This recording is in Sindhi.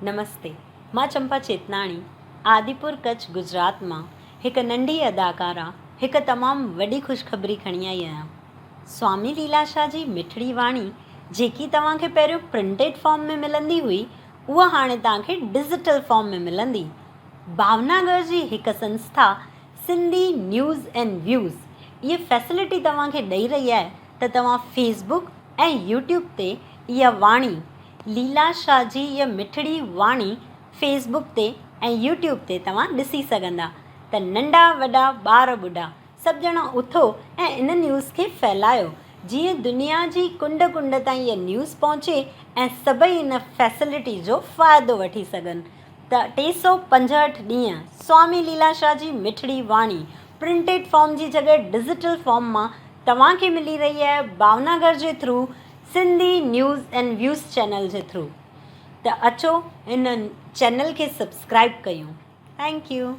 نمستي مان چمپا چيتناڻي آديپور ڪڇ گجرات مان هڪ ننڍي اداڪارا هڪ تمام وڏي خوشخبري کڻي آئي آهيان سوامي ليلا شاهه جي مٺڙي واڻي جيڪي توهان کي پهريون پرنٽيڊ فارم ۾ ملندي هئي اها هاڻي توهان کي ڊجيٽل فارم ۾ ملندي ڀاوناگر جي هڪ سنسٿا سنڌي نيوز اينڊ ويوز اهي فيسلٽي توهان کي ڏئي رهي آهي ته توهان فيس بڪ ۽ يوٽيوب تي اها واڻي ليلا شاهه جي اها مٺڙي واڻي فيس بڪ تي ۽ يوٽيوب تي توهان ڏسي سگهندا ته ننڍا وڏا ٻار ٻڍا سڀ ڄڻا اٿو ۽ ان نيوز کي ڦهلايو جيئن دنيا جي ڪنڊ ڪنڊ تائين اها نيوز پهچي ۽ سڀئي ان فيسلٽي جو فائدو وٺي سگهن ته 365 ڏينهن سوامي ليلا شاهه جي مٺڙي واڻي پرنٽيڊ فارم جي جڳهه ڊجيٽل فارم مان توهان کي ملي رهي آهي ڀاوناگر جي through Sindhi news and views channel جي ٿرو ته اچو هن چينل کي سبسڪرائب ڪيون thank you.